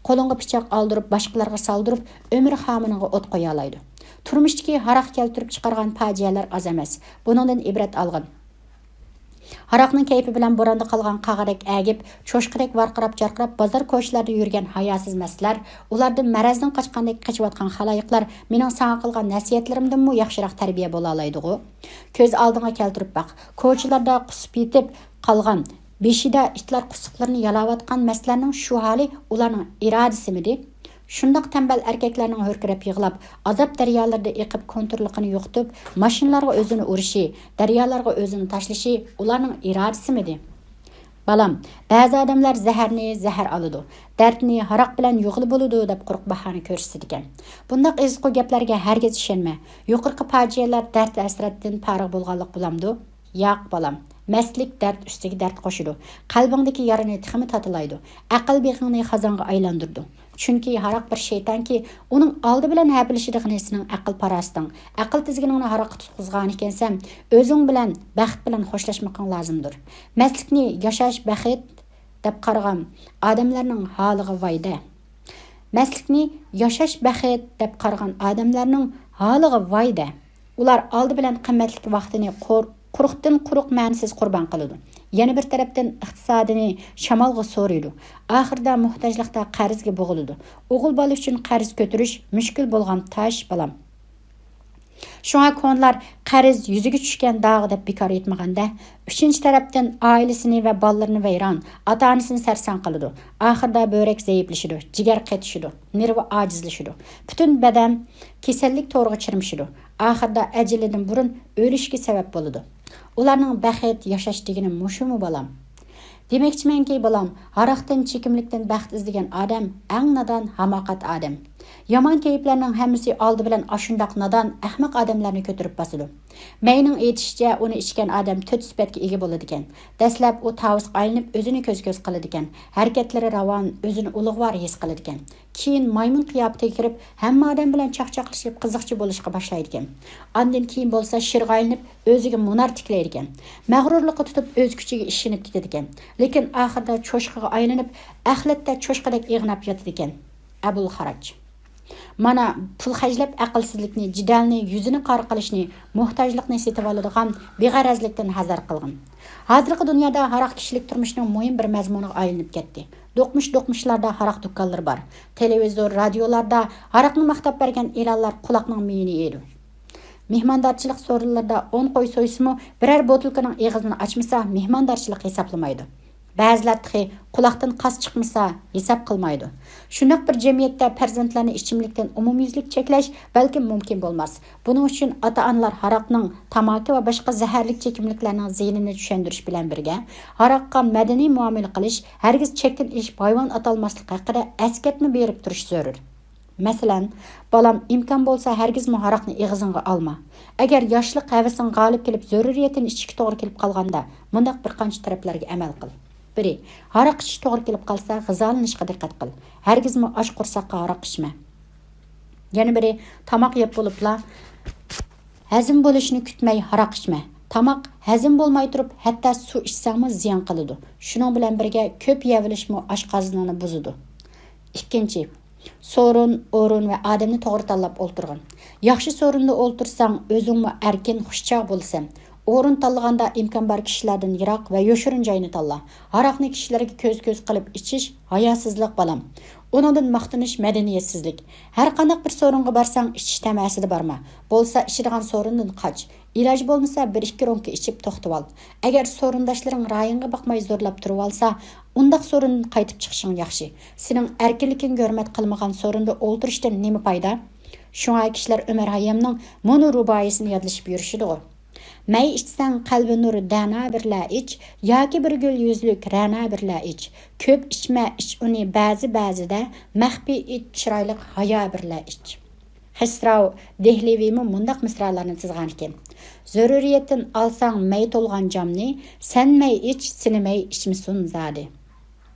قولۇڭغا پىچاق ئالدۇرۇپ، باشقىلارغا سالدۇرۇپ، ئۆمۈر خامىنىڭغا ئوت قويالايدۇ. تۇرمۇشتىكى ھاراق كەلتۈرۈپ چىقارغان پاجىئەلەر ئاز ئەمەس. بۇنىڭدىن ئىبرەت ئالغىن. ھاراقنىڭ كەيپى بىلەن بوراندا قالغان قاغىدەك ئەگىپ، چوشقىدەك ۋارقىراپ-جارقىراپ بازار كوچىلاردا يۈرگەن ھاياسىز مەستلەر، ئۇلاردىن مەرەزدىن قاچقاندەك قېچىۋاتقان خالايىقلار مېنىڭ ساڭا قىلغان نەسىھەتلىرىمدىنمۇ ياخشىراق تەربىيە بولالايدىغۇ؟ كۆز ئالدىڭغا كەلتۈرۈپ باق. كوچىلاردا قۇسۇپ يېتىپ قالغان، بېشىدا ئىتلار قۇسۇقلىرىنى يالاۋاتقان مەستلەرنىڭ شۇ ھالى ئۇلارنىڭ ئىرادىسىمىدى؟ شۇنداق تەمبەل ئەركەكلەرنىڭ ھۆركىرەپ يىغلاپ، ئازاب دەريالىرىدا ئېقىپ، كونتروللۇقىنى يوقىتىپ، ماشىنىلارغا ئۆزىنى ئۇرۇشى، دەريالارغا ئۆزىنى تاشلىشى ئۇلارنىڭ ئىرادىسىمىدى؟ بالام، بەزى ئادەملەر زەھەرنى زەھەر ئالىدۇ، دەردنى ھاراق بىلەن يۇغىلى بولىدۇ دەپ قۇرۇق باھانە كۆرسىتىدىكەن. بۇنداق ئېزىقۇ گەپلەرگە ھەرگىز ئىشەنمە. يۇقىرىقى پاجىئەلەر دەرد-ھەسرەتتىن پارىغ بولغانلىق بولامدۇ؟ ياق، بالام. مەستلىك دەرد ئۈستىگە دەرد قوشىدۇ. قەلبىڭدىكى يارىنى تېخىمۇ تاتىلايدۇ. ئەقىل بېغىڭنى خازانغا ئايلاندۇرىدۇ. چۈنكى ھاراق بىر شەيتانكى، ئۇنىڭ ئالدى بىلەن ھەپىلىشىدىغىنى سېنىڭ ئەقىل-پاراسىتىڭ. ئەقىل تىزگىنىڭنى ھاراققا تۇتقۇزغانىكەنسەن، ئۆزۈڭ بىلەن بەخت بىلەن خوشلاشمىقىڭ لازىمدۇر. مەستلىكنى ياشاش بەخت دەپ قارىغان ئادەملەرنىڭ ھالىغا ۋاي دە. مەستلىكنى ياشاش بەخت دەپ قارىغان ئادەملەرنىڭ ھالىغا ۋاي دە. ئۇلار ئالدى بىلەن قىممەتلىك ۋاقتىنى قۇر-، قۇرۇقتىن قۇرۇق مەنىسىز قۇربان قىلىدۇ. يەنە بىر تەرەپتىن ئىقتىسادىنى شامالغا سورۇيدۇ. ئاخىرىدا موھتاجلىقتا قەرزگە بوغۇلىدۇ. ئوغۇل بالا ئۈچۈن قەرز كۆتۈرۈش مۈشكۈل بولغان تاش، بالام. شۇڭا كونىلار «قەرز يۈزىگە چۈشكەن داغ» دەپ بىكار ئېيتمىغان-دە. ئۈچىنچى تەرەپتىن ئائىلىسىنى ۋە بالىلىرىنى ۋەيران، ئاتا-ئانىسىنى سەرسان قىلىدۇ. ئاخىرىدا بۆرەك زەئىپلىشىدۇ، جىگەر قېتىشىدۇ، نېرۋا ئاجىزلىشىدۇ. پۈتۈن بەدەن كېسەللىك تورىغا چىرمىشىدۇ. ئاخىرىدا ئەجىلىدىن بۇرۇن ئۆلۈشكە سەۋەب بولىدۇ. ئۇلارنىڭ بەخت ياشاش دېگىنى مۇشۇمۇ، بالام؟ دېمەكچىمەنكى، بالام، ھاراقتىن، چېكىملىكتىن بەخت ئىزدىگەن ئادەم ئەڭ نادان، ھاماقەت ئادەم. يامان كەيپلەرنىڭ ھەممىسى ئالدى بىلەن ئاشۇنداق نادان، ئەخمەق ئادەملەرنى كۆتۈرۈپ باسىدۇ. مەينىڭ ئېيتىشىچە، ئۇنى ئىچكەن ئادەم تۆت سۈپەتكە ئىگە بولىدىكەن. دەسلەپ ئۇ تاۋۇسقا ئايلىنىپ، ئۆزىنى كۆز-كۆز قىلىدىكەن. ھەرىكەتلىرى راۋان، ئۆزىنى ئۇلۇغۋار ھېس قىلىدىكەن. كېيىن مايمۇن قىياپىتىگە كىرىپ، ھەممە ئادەم بىلەن چاقچاقلىشىپ، قىزىقچى بولۇشقا باشلايدىكەن. ئاندىن كېيىن بولسا شىرغا ئايلىنىپ، ئۆزىگە مۇنار تىكلەيدىكەن. مەغرۇرلۇققا تۇتۇپ، ئۆز كۈچىگە ئىشىنىپ كېتىدىكەن. لېكىن ئاخىرىدا چوشقىغا ئايلىنىپ، ئەخلەتتە چوشقىدەك ئېغىناپ ياتىدىكەن. ئەبۇل خاراج. مانا، پۇل خەجلەپ ئەقىلسىزلىكنى، جېدەلنى، يۈزىنى قارا قىلىشنى، موھتاجلىقنى سېتىۋالىدىغان بىغەرەزلىكتىن ھەزەر قىلغىن. ھازىرقى دۇنيادا ھاراق كىشىلىك تۇرمۇشنىڭ مۇھىم بىر مەزمۇنىغا ئايلىنىپ كەتتى. دوقمۇش-دوقمۇشلاردا ھاراق دۇكانلىرى بار. تېلېۋىزور، رادىيولاردا ھاراقنى ماختاپ بەرگەن ئېلانلار قۇلاقنىڭ مېيىنى يەيدۇ. مېھماندارچىلىق سورۇنلىرىدا ئون قوي سويسىمۇ، بىرەر بوتۇلكىنىڭ ئېغىزىنى ئاچمىسا، مېھماندارچىلىق ھېسابلىمايدۇ. بەزىلەر تېخى قۇلاقتىن قاس چىقمىسا، ھېساب قىلمايدۇ. شۇنداق بىر جەمئىيەتتە پەرزەنتلەرنى ئىچىملىكتىن ئومۇميۈزلۈك چەكلەش بەلكىم مۇمكىن بولماس. بۇنىڭ ئۈچۈن ئاتا-ئانىلار ھاراقنىڭ، تاماكا ۋە باشقا زەھەرلىك چېكىملىكلەرنىڭ زىيىنىنى چۈشەندۈرۈش بىلەن بىرگە، ھاراققا مەدەنىي مۇئامىلە قىلىش، ھەرگىز چەكتىن ئېشىپ ھايۋان ئاتالماسلىق ھەققىدە ئەسكەرتمە بېرىپ تۇرۇش زۆرۈر. مەسىلەن، بالام، ئىمكان بولسا ھەرگىزمۇ ھاراقنى ئېغىزىڭغا ئالما. ئەگەر ياشلىق ھەۋىسىڭ غالىب كېلىپ زۆرۈرىيەتتىن ئىچىشكە توغرا كېلىپ قالغاندا، مۇنداق بىر قانچە تەرەپلەرگە ئەمەل قىل. بىرى، ھاراق ئىچىش توغرا كېلىپ قالسا، غىزالىنىشقا دىققەت قىل. ھەرگىزمۇ ئاچ قورساققا ھاراق ئىچمە. يەنە بىرى، تاماق يەپ بولۇپلا ھەزىم بولۇشىنى كۈتمەي ھاراق ئىچمە. تاماق ھەزىم بولماي تۇرۇپ، ھەتتا سۇ ئىچسەڭمۇ زىيان قىلىدۇ. شۇنىڭ بىلەن بىرگە، كۆپ يەۋېلىشمۇ ئاشقازىنىڭنى بۇزىدۇ. ئىككىنچى، سورۇن، ئورۇن ۋە ئادەمنى توغرا تاللاپ ئولتۇرغىن. ياخشى سورۇندا ئولتۇرساڭ، ئۆزۈڭمۇ ئەركىن، خۇشچاغ بولىسەن. ئورۇن تاللىغاندا ئىمكان بار كىشىلەردىن يىراق ۋە يوشۇرۇن جاينى تاللا. ھاراقنى كىشىلەرگە كۆز-كۆز قىلىپ ئىچىش ھاياسىزلىق، بالام. ئۇنىڭدىن ماختىنىش مەدەنىيەتسىزلىك. ھەر قانداق بىر سورۇنغا بارساڭ، ئىچىش تەمەسىدە بارما. بولسا ئىچىدىغان سورۇندىن قاچ. ئىلاجى بولمىسا، بىر ئىككى رومكا ئىچىپ توختىۋال. ئەگەر سورۇنداشلىرىڭ رايىڭغا باقماي زورلاپ تۇرۇۋالسا، ئۇنداق سورۇندىن قايتىپ چىقىشىڭ ياخشى. سېنىڭ ئەركىنلىكىڭگە ھۆرمەت قىلمىغان سورۇندا ئولتۇرۇشتىن نېمە پايدا؟ شۇڭا كىشىلەر ئۆمەر ھەييامنىڭ مۇنۇ رۇبائىيسىنى يادلىشىپ يۈرۈشىدىغۇ. مەي ئىچسەڭ، قەلبى نۇر دەنا بىرلە ئىچ، ياكى بىر گۈل يۈزلۈك رەنا بىرلە ئىچ. كۆپ ئىچمە، ئىچ ئۇنى بەزى-بەزىدە، مەخپىي ئىچ، چىرايلىق ھايا بىرلە ئىچ. خەسراۋ دېھلىۋىمۇ مۇنداق مىسرالارنى سىزغانىكەن: زۆرۈرىيەتتىن ئالساڭ مەي تولغان جامنى، سەن مەي ئىچ، سېنى مەي ئىچمىسۇن زادى.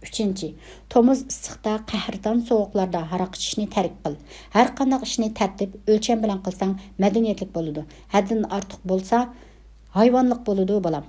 ئۈچىنچى، تومۇز ئىسسىقتا، قەھرىتان سوغۇقلاردا ھاراق ئىچىشنى تەرك قىل. ھەر قانداق ئىشنى تەرتىپ، ئۆلچەم بىلەن قىلساڭ، مەدەنىيەتلىك بولىدۇ. ھەددىدىن ئارتۇق بولسا، ھايۋانلىق بولىدۇ، بالام.